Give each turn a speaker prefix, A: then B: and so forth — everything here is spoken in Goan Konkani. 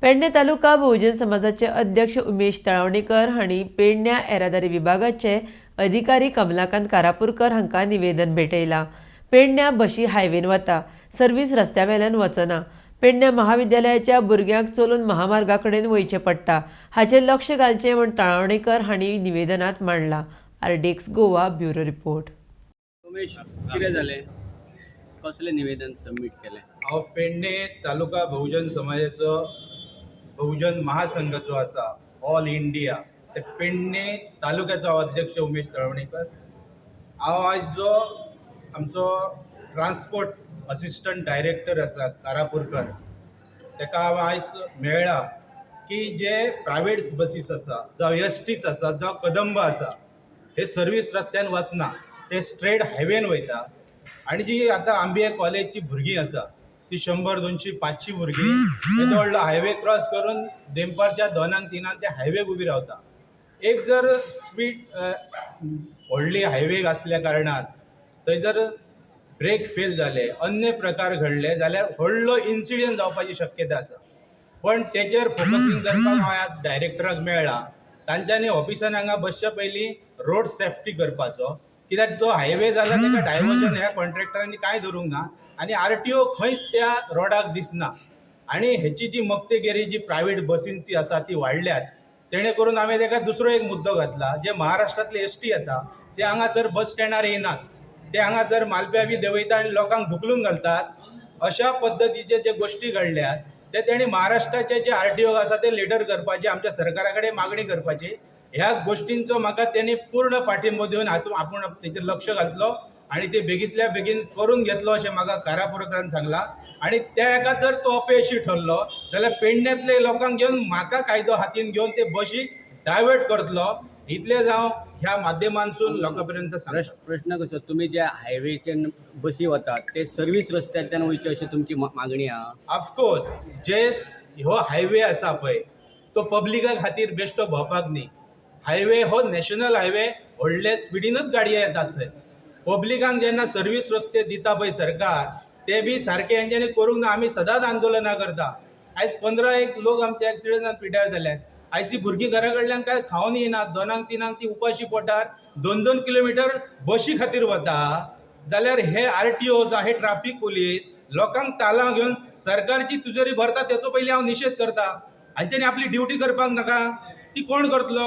A: पेडणे तालुका बहुजन समाजाचे अध्यक्ष उमेश तळावणेकर हांणी पेडण्या येरादारी विभागाचे अधिकारी कमलाकांत कारापूरकर हांकां निवेदन भेटयलां. पेडण्या बशी हायवेन वता, सर्वीस रस्त्या वेल्यान वचना. पेडण्या महाविद्यालयाच्या भुरग्यांक चलून महामार्गा कडेन वयचें पडटा. हाचेर लक्ष घालचें म्हूण तळावणेकर हांणी निवेदनांत मांडलां. R D X Goa, bureau report.
B: Umesh, कितें जालें? कसलें निवेदन सबमीट केलें?
C: हांव पेडणे तालुका बहुजन समाजाचो, बहुजन महासंघ जो आसा ऑल इंडिया, ते पेडणे तालुक्याचो हांव अध्यक्ष उमेश तळवणेकर. हांव आयज जो आमचो ट्रान्सपोर्ट असिस्टंट डायरेक्टर आसा कारापूरकर, ताका हांव आयज मेळ्ळा की जे प्रायवेट बसीस आसा, जावं एसटीस आसा, जावं कदंब आसा, हे सर्वीस रस्त्यान वचना, ते स्ट्रेट हायवेन वयता. आनी जी आतां आंबिये कॉलेजची भुरगीं आसा, ती 100, 200, 500 भुरगीं येदो व्हडलो हायवे क्रॉस करून देमपारच्या 2 3 ते हायवेक उबी रावता. एक जर स्पीड व्हडली हायवे आसल्या कारणान थंय जर ब्रेक फेल जाले, अन्य प्रकार घडले जाल्यार व्हडलो इन्सिडंट जावपाची शक्यता आसा. पण तेचेर फोकसींग करपाक हांव आज डायरेक्टराक मेळ्ळा. तांच्यांनी ऑफिसान हांगा बसच्या पयलीं रोड सेफ्टी करपाचो, कित्याक जो हायवे जाला ताका डायवर्जन ह्या कॉन्ट्रॅक्टरांनी कांय धरूंक ना आनी आरटीओ खंयच त्या रोडाक दिसना. आनी हेची जी मक्तेगिरी जी प्रायवेट बसींची आसा ती वाडल्यात. तेणे करून हांवें ताका दुसरो एक मुद्दो घातला, जे महाराष्ट्रांतले एसटी येता ते हांगासर बस स्टँडार येयनात, ते हांगासर मालप्या बी देंवयता आनी लोकांक धुकलून घालतात. अशा पद्दतीचे जे गोश्टी घडल्यात ते तेणी महाराष्ट्राचे जे आरटीओ आसा ते लेटर करपाचे, आमच्या सरकारा कडेन मागणी करपाची. ह्या गोश्टींचो म्हाका तेणी पूर्ण पाठिंबो दिवन हातूंत आपूण तेचेर लक्ष घातलो आनी ते बेगींतल्या बेगीन करून घेतलो अशें म्हाका कारापुरकरान सांगलां. आनी त्या हेका जर तो अपयशी ठरलो जाल्यार पेडण्यांतले लोकांक घेवन म्हाका कायदो हातीन घेवन ते बशी डायवर्ट करतलो, इतलें हांव ह्या माध्यमांसून लोकां पर्यंत सांगता.
B: प्रश्न कसो, तुमी जे हायवेच्यान बसी वतात ते सर्वीस रस्त्यांतल्यान वयचे अशी तुमची मागणी आहा?
C: ऑफकोर्स, जे हो हायवे आसा पळय तो पब्लिका खातीर बेश्टो भोंवपाक न्ही. हायवे हो नॅशनल हायवे, व्हडले स्पिडीनूच गाडयो येतात थंय. पब्लिकांक जेन्ना सर्वीस रस्ते दिता पळय सरकार, ते बी सारके हेंच्यांनी करूंक ना. आमी सदांच आंदोलनां करता. आयज 15 एक लोक आमच्या एक्सिडंटान पिड्ड्यार जाल्यात. आयज ती भुरगीं घरा कडल्यान काय खावन येनात. 2 3 ती उपाशी पोटार 2 2 किलोमिटर बशी खातीर वता. जाल्यार हे आरटीओ जावं हे ट्राफीक पुलीस लोकांक तालांव घेवन सरकारची तुजोरी भरता, तेचो पयलीं हांव निशेध करता. हांच्यांनी आपली ड्युटी करपाक नाका? ती कोण करतलो?